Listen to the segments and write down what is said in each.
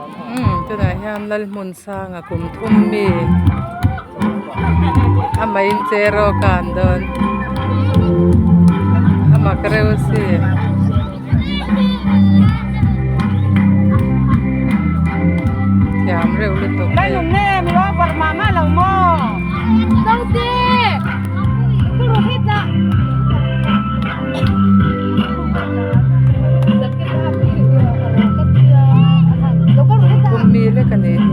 Umm tunah hian Lalhmunsanga kum thum mi amah in cheraw a kan dawn a mak reuh a sin. Thiam reuh lutuk hei. Kum mi lek a nih hi.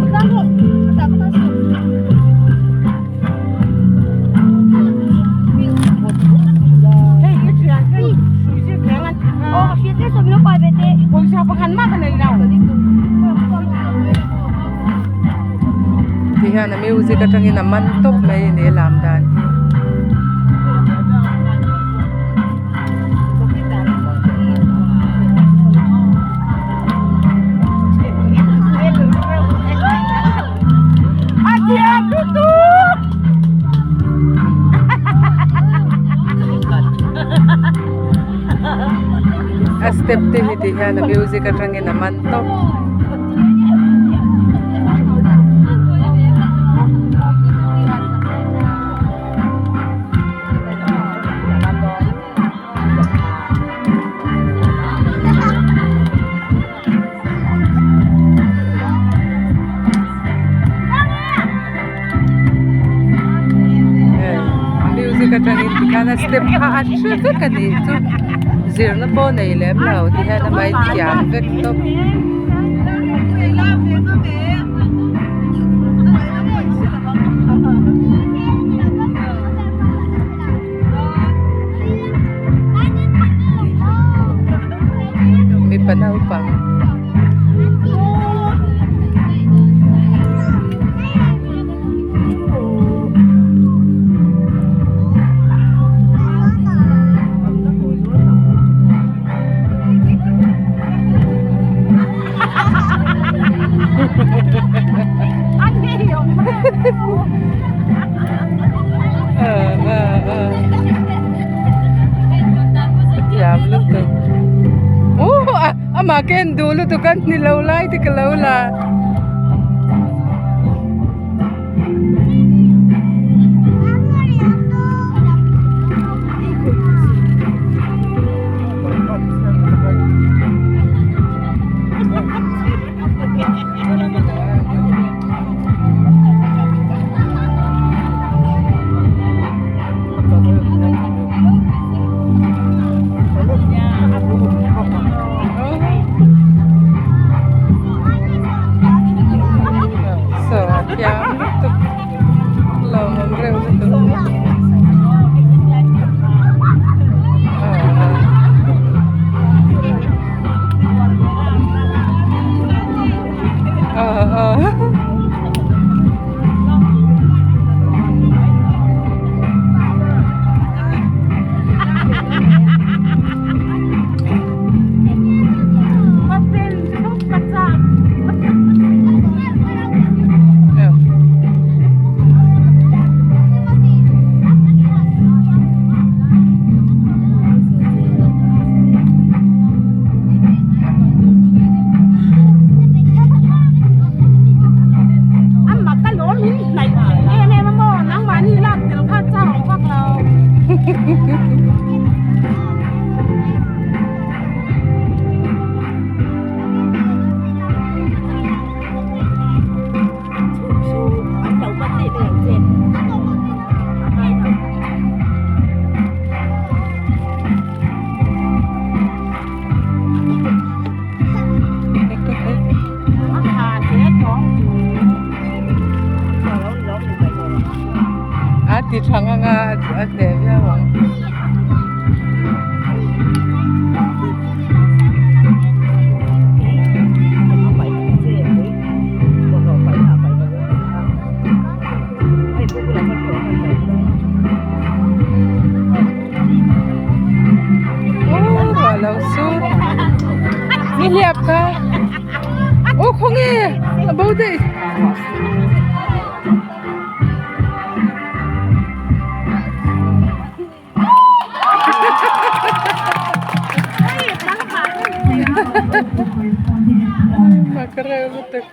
Ti hian a music atangin a man tawp mai a ni a lam dan hi. A step te hi ti hian a music atangin a man tawp. Music atangin tikhan a step kha a hre vek a nih chu zirna pawh nei lem lo ti hian a mai thiam vek tawp. Mipa naupang. Thiam lutuk amah ka en duh lutuk a ni lo lai te ka lo la. Saw a thiam lutuk lawmawm reuh lutuk A ti tha ngang a a hneh viau ang. Aw ruah lo sur nihliap kha aw khawnge a bo daih. Mak reuh lutuk.